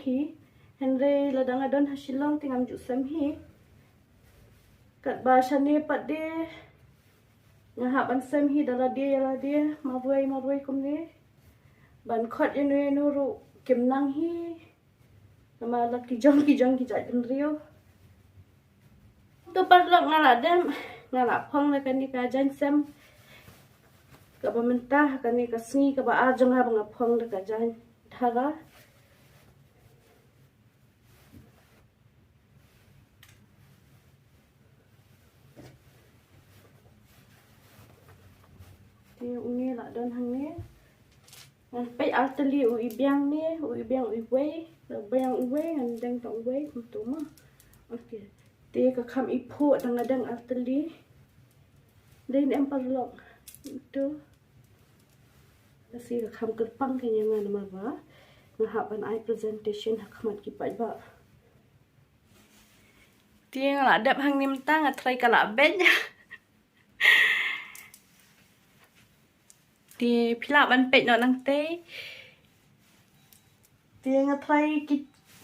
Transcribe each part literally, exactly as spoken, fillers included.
hi. Hynrei lada nga don ha Shillong te ngam ju sem hi. Katba shane pat de nga hap ban sem hi da lade ïa lade, marwei marwei kumne. Ban khot ïano ïano ruh kim nang hi. Namar la ki jong ki jong ki jait bynriew. To paralok, nga la dep, nga la phong da kane ka jaiñ sem. Kaba mynta, kane ka sngi kaba ar jong nga ba nga phong da ka jaiñ dhara. Te une la don hangne. Ngan peit ar tylli, u i biang ne, u i biang uwei, la biang uwei, ngan deng tang uwei, kumto ma. Okay. Te ka kham i phuh da nga deng ar tylli. Dei ne em paralok. To. Lasi ka kham kyrpang ka ïa nga namar ba nga hap ban ai presentation ha khmat ki paidbah. Te nga la dep hangne mynta, nga tharai ka la beit. Te phi lah ban peit noh nangtei. Te nga tharai ki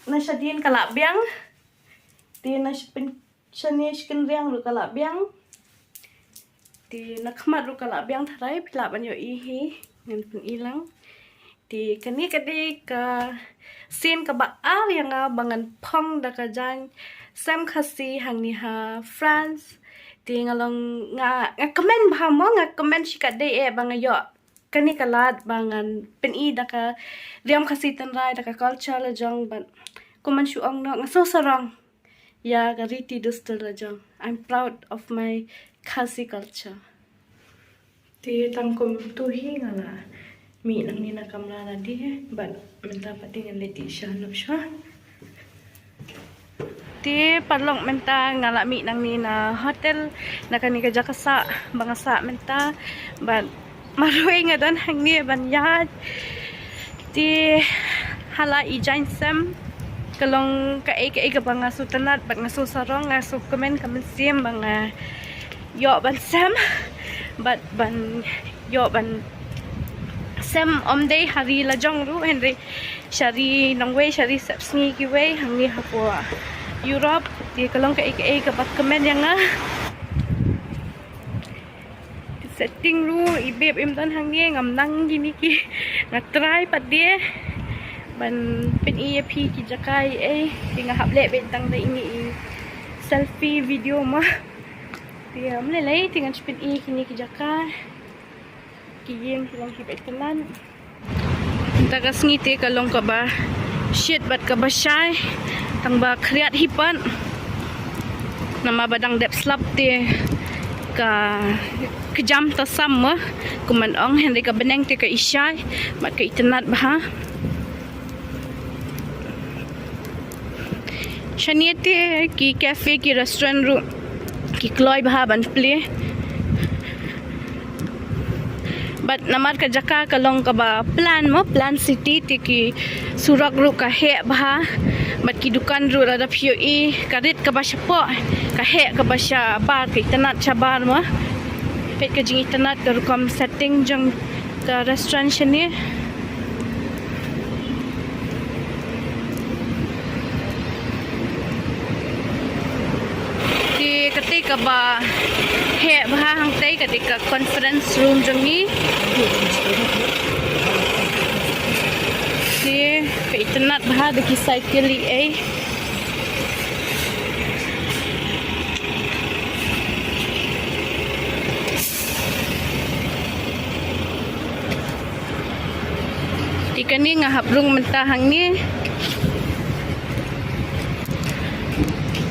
na shadien ka la biang. Te na shipin shane shikynriang ruh ka la biang. Te na khmat ruh ka la biang tharai, phi lah ban ïohi hi, ngan pyni lang. Te kane ka dei ka sien kaba ar ïa nga ba ngan phong da ka jaiñ sem Khasi hangne ha France. Te nga long nga, nga kmen bha mo, nga kmen shikatdei eh ba nga ïoh kane ka lad ba ngan pyni da ka riam Khasi tynrai, da ka culture la jong, bad kumban shu ong noh, nga sngewsarong ïa ka riti dustur la jong. I'm proud of my Khasi culture. Te tang kumto hi nga la mih nangne na kamra lade, bad mynta pat te ngan leit sha noh shuwa. Te paralok, mynta nga la mih nangne na hotel, na kane ka jaka sah ba nga sah mynta, bad marwei nga don hangne ban ïaid. Te ha la i jaiñ sem ka long kaei kaei kaba nga sngewtynnat bad nga sngewsarong, nga sngewkmen ka mynsiem ba nga ïoh ban sem bad ban ïoh ban sem ym dei ha ri la jong ruh, hynrei sha ri nongwei, sha ri sepsngi kiwei hangne hapoh Europe. Te ka long kaei kaei kaba kmen ïa nga. Setting ruh i bep im don hangne, ngam nang kine ki, nga try pat de ban pyni ïa phi ki jaka ei ei. Te nga hap leh beit tang da ine i selfie video ma. Te ym lei lei, te ngan sa pyni kine ki jaka. Ki ïing ki long kiba itynnad. Mynta ka sngi te ka long kaba shit bad kaba shai, tang ba khriat hi pat. Namar ba dang dep slap te ka kjam ta sam ma, kumban ong, hynrei ka bneng te ka i shai bad ka itynnad bha. Shane te ki cafe, ki restaurant ruh ki kloi bha ban plie. Bad namar ka jaka ka long kaba plan mo, plan city, te ki surok ruh ka heh bha. Bad ki dukan ruh, lada phi ïohi ka rit kaba shapoh, ka heh kaba shabar, ka itynnad shabar mo. Peit ka jingitynnad ka rukom setting jong ka restaurant shane. Te kata kaba heh bha hangtei kata ka conference room jong ngi. Te ka itynnad bha da ki cycle ei ei. Te kane nga hap rung mynta hangne.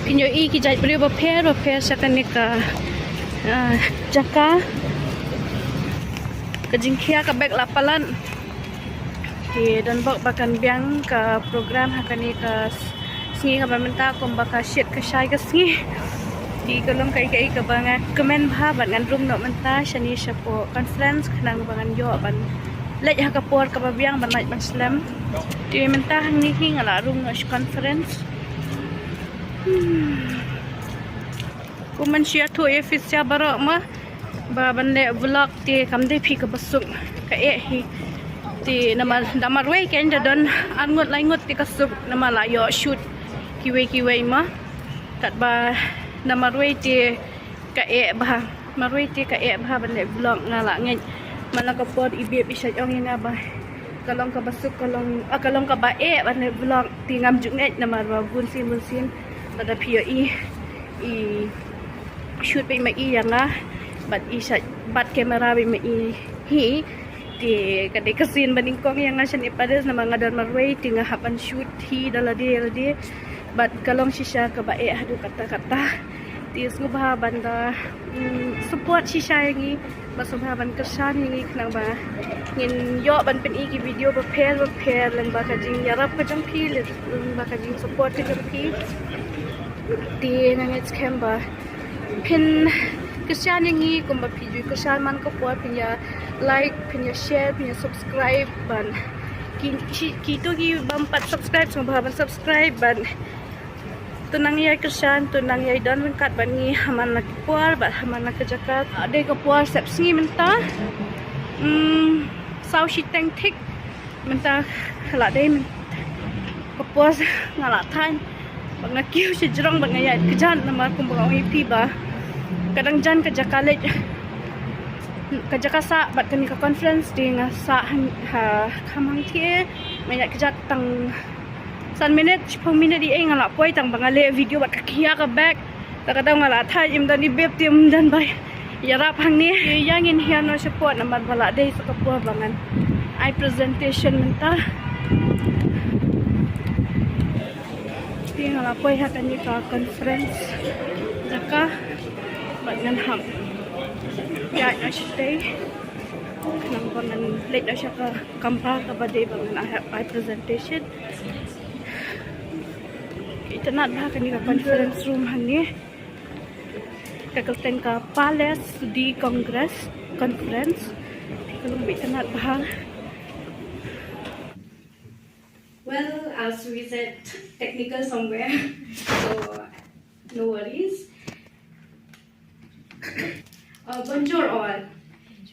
Phin ïohi ki jait briew bapher bapher sha kane ka, ah, jaka. Ka jingkhia ka bek la palat. Te don bok ba kan biang ka program ha kane ka sngi kaba mynta kumba ka shit ka shai ka sngi. Te ka long kaei kaei kaba nga kmen bha bad ngan rung noh mynta shane shapoh conference khnang ba ngan ïoh ban leit ha ka por kaba biang ban leit ban slem. Te mynta hangne hi nga la rung noh sha conference. Hmm. Kumban shu ïathuh ïa phi sha baroh ma ba ban leh vlog te kam dei phi kaba suk, ka eh hi. Te namar da marwei kein da don ar ngut lai ngut te ka suk namar la ïoh shoot kiwei kiwei ma. Katba da marwei te ka eh bha. Marwei te ka eh bha ban leh vlog, nga la ngeit. Man la ka por i beb i shait ong ïa nga ba ka long kaba suk, ka long, ah, ka long kaba eh ban leh vlog, te ngam ju ngeit namar ba bunsien bunsien lada phi ïohi i shoot beit ma i ïa nga bad i shait bat camera beit ma i hi. Te ka dei ka sien ba nyngkong ïa nga shane Paris namar nga don marwei te nga hap ban shoot hi da lade lade. Bad ka long shisha kaba eh haduh katta katta. Te sngewbha ban da, mm, support shisha ïa ngi, ba sngewbha ban kyrshan ïa ngi khnang ba ngin ïoh ban pyni ki video bapher bapher lyngba ka jingïarap ka jong phi, lyngba ka jingsupport ka jong phi. Te nga ngeit skhem ba phin kyrshan ïa ngi kumba phi ju kyrshan man ka por, phin ïa like, phin ïa share, phin ïa subscribe ban ki, ki, kito ki bym pat subscribe sngewbha ban subscribe ban to nang ïa kyrshan, to nang ïa don ryngkat bad ngi ha man la ki por bad ha man la ka jaka. Dei ka por sep sngi mynta. Hmm, saw shiteng thik mynta la dei mynta. Ka por nga la thaiñ bad nga kiew sha jrong bad nga ïaid kjat namar kumba nga ong ïa phi ba ka dang jan ka jaka leit, ka jaka sah bad kane ka conference te nga sah ha, ha kham hangthie, nga ïaid kjat tang san minit, shiphew minit ïa nga la poi tang ba nga leh video bad ka khia ka bag. Ta ka daw nga la thaiñ, im don i beb te im don ba ïarap hangne. Ïa ngin hiar noh shapoh namar ba la dei sa ka por ba ngan ai presentation mynta. Te nga la poi ha kane ka conference jaka bad ngan hap ïaid noh shatei. Ngan poi ngan leit noh sha ka kamra kaba dei ba ngan ai, ai presentation. Itynnad bha kane ka conference room hangne. Ka kyrteng ka Palace Sudhir Congress Conference. Ka long ba itynnad bha. Well, as we said, technical somewhere, so no worries. Uh, bonjour all.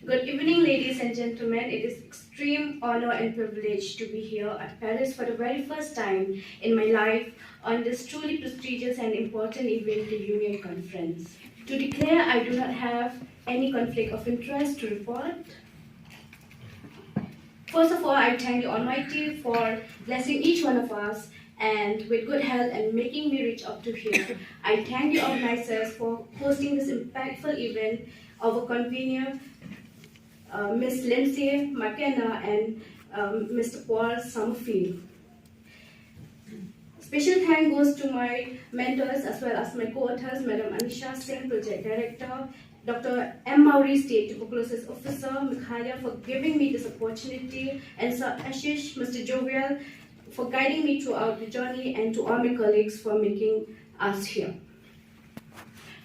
Good evening, ladies and gentlemen. It is extreme honor and privilege to be here at Paris for the very first time in my life on this truly prestigious and important event, the Union Conference. To declare, I do not have any conflict of interest to report. First of all, I thank the Almighty for blessing each one of us and with good health and making me reach up to here. I thank the organizers for hosting this impactful event, our convener, uh, Miss Lindsay McKenna and, um, Mister Paul Summerfield. Special thank goes to my mentors as well as my co-authors, Madam Anisha Singh, Project Director, Doctor M Mawrie, State Tuberculosis Officer, Meghalaya, for giving me this opportunity, and Sir Ashish, Mister Jovial, for guiding me throughout the journey, and to all my colleagues for making us here.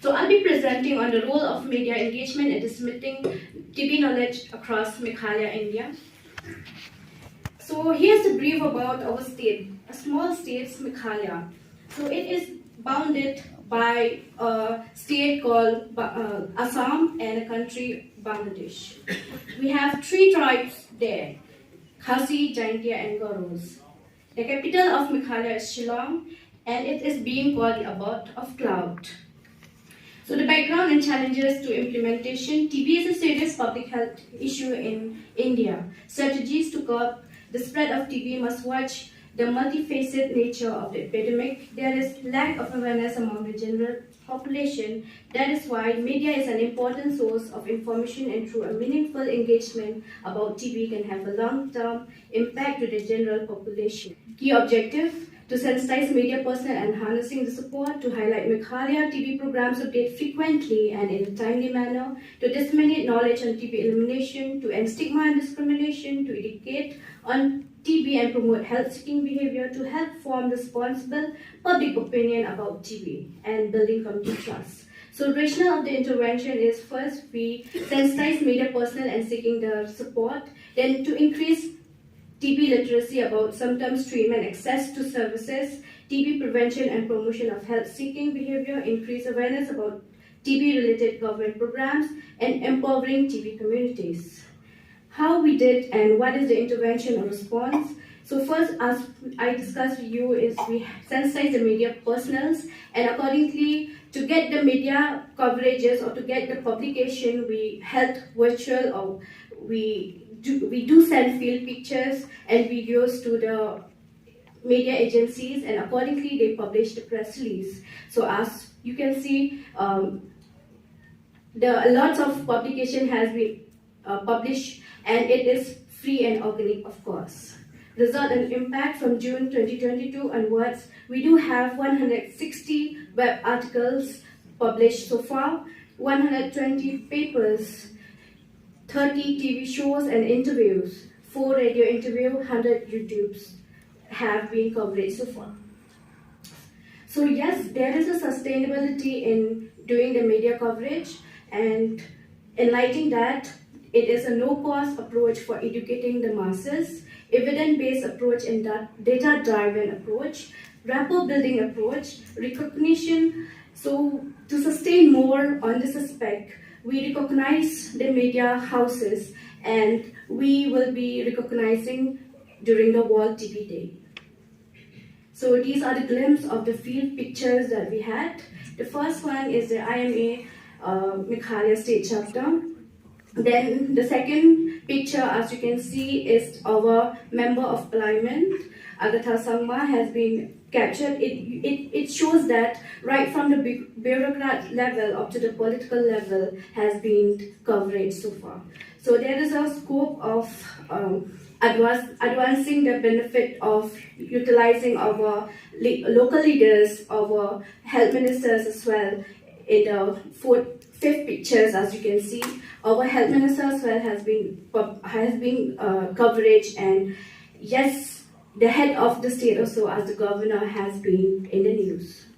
So I'll be presenting on the role of media engagement in disseminating T B knowledge across Meghalaya, India. So here's a brief about our state, a small state, Meghalaya. So it is bounded by a state called Ba-, uh, Assam and a country, Bangladesh. We have three tribes there, Khasi, Jaintia and Garos. The capital of Meghalaya is Shillong, and it is being called the abode of cloud. So the background and challenges to implementation. T B is a serious public health issue in India. Strategies to curb the spread of T B must watch the multifaceted nature of the epidemic. There is lack of awareness among the general population. That is why media is an important source of information, and through a meaningful engagement about T B can have a long-term impact to the general population. Key objective: to sensitize media personnel and harnessing the support, to highlight Meghalaya T B programs update frequently and in a timely manner, to disseminate knowledge on T B elimination, to end stigma and discrimination, to educate on T B and promote health-seeking behavior, to help form responsible public opinion about T B and building community trust. So rationale of the intervention is, first, we sensitize media personnel and seeking their support, then to increase T B literacy about symptoms, treatment, access to services, T B prevention and promotion of health-seeking behavior, increase awareness about T B-related government programs, and empowering T B communities. how we did and what is the intervention or response. So first, as I discussed with you, is we sensitize the media personnels, and accordingly, to get the media coverages or to get the publication, we held virtual or we do, we do send field pictures and videos to the media agencies, and accordingly they publish the press release. So as you can see, um, the lots of publication has been uh, published, and it is free and organic, of course. Result and impact: from June twenty twenty-two onwards, we do have one hundred sixty web articles published so far, one hundred twenty papers, thirty T V shows and interviews, four radio interview, hundred YouTubes have been covered so far. So yes, there is a sustainability in doing the media coverage and enlightening that it is a no-cost approach for educating the masses, evidence-based approach and da- data-driven approach, rapport building approach, recognition. So to sustain more on this aspect, we recognize the media houses, and we will be recognizing during the World T V Day. So these are the glimpse of the field pictures that we had. The first one is the I M A uh, Meghalaya State Chapter. Then the second picture, as you can see, is our Member of Parliament, Agatha Sangma, has been captured. It, it, it shows that right from the bu- bureaucrat level up to the political level has been coverage so far. So there is a scope of um, advance, advancing the benefit of utilizing our le- local leaders, our health ministers as well. In the fourth, fifth pictures, as you can see, our health minister as well has been pub- has been uh, coverage, and yes, the head of the state also, as the governor, has been in the news.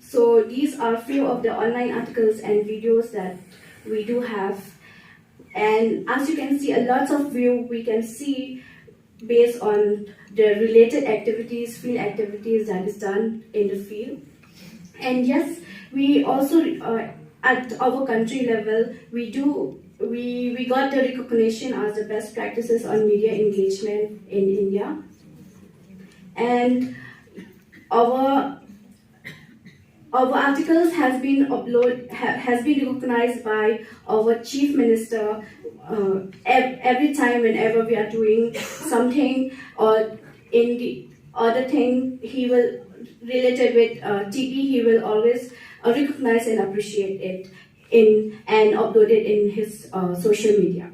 So these are few of the online articles and videos that we do have. And as you can see, a lot of view we can see based on the related activities, field activities that is done in the field. And yes, we also uh, at our country level, we do we we got the recognition as the best practices on media engagement in India. And our our articles has been upload ha- has been recognized by our chief minister uh, ev- every time whenever we are doing something or in the other thing he will related with uh, T B, he will always uh, recognize and appreciate it in and upload it in his uh, social media.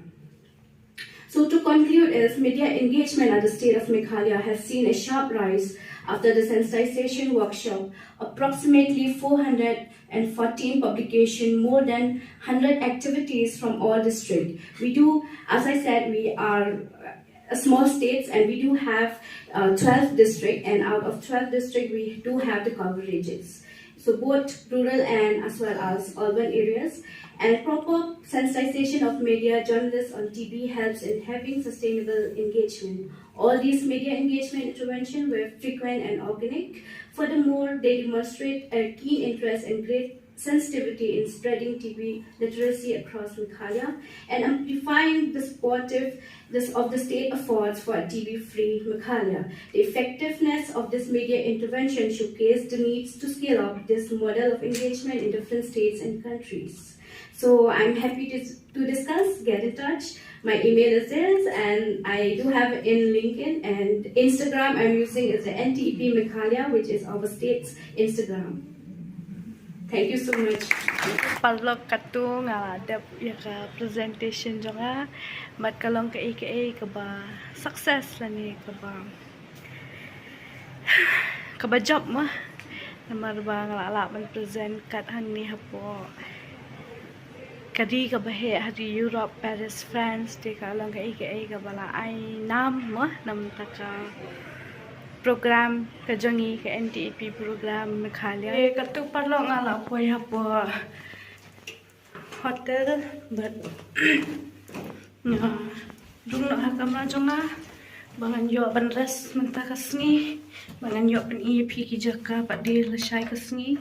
So to conclude is media engagement at the state of Meghalaya has seen a sharp rise after the sensitization workshop. Approximately four hundred fourteen publication, more than hundred activities from all district. We do, as I said, we are a small states and we do have uh, twelve district, and out of twelve district we do have the coverages. So both rural and as well as urban areas. And proper sensitization of media journalists on T B helps in having sustainable engagement. All these media engagement interventions were frequent and organic. Furthermore, they demonstrate a keen interest and great sensitivity in spreading T B literacy across Meghalaya and amplifying the supportive this of the state efforts for a T B-free Meghalaya. The effectiveness of this media intervention showcased the needs to scale up this model of engagement in different states and countries. So I'm happy to, to discuss, get in touch. My email is this, and I do have in LinkedIn and Instagram I'm using is the N T E P Meghalaya, which is our state's Instagram. Thank you so much. Paralok, katto nga la dep ïa ka presentation jong nga. Bad ka long kaei kaei kaba success lane kaba kaba jop ma. Namar ba nga la lah ban present kat hangne hapoh ka ri kaba heh ha ri Europe, Paris, France, te ka long kaei kaei kaba la ai nam ma namar ka program ka jong ngi ka N T E P program Meghalaya. Eh, katto paralok nga la poi hapoh hotel bad nga rung noh ha kamra jong nga ba ngan ïoh ban rest mynta ka sngi, ba ngan ïoh pyni ïa phi ki jaka pat de lashai ka sngi.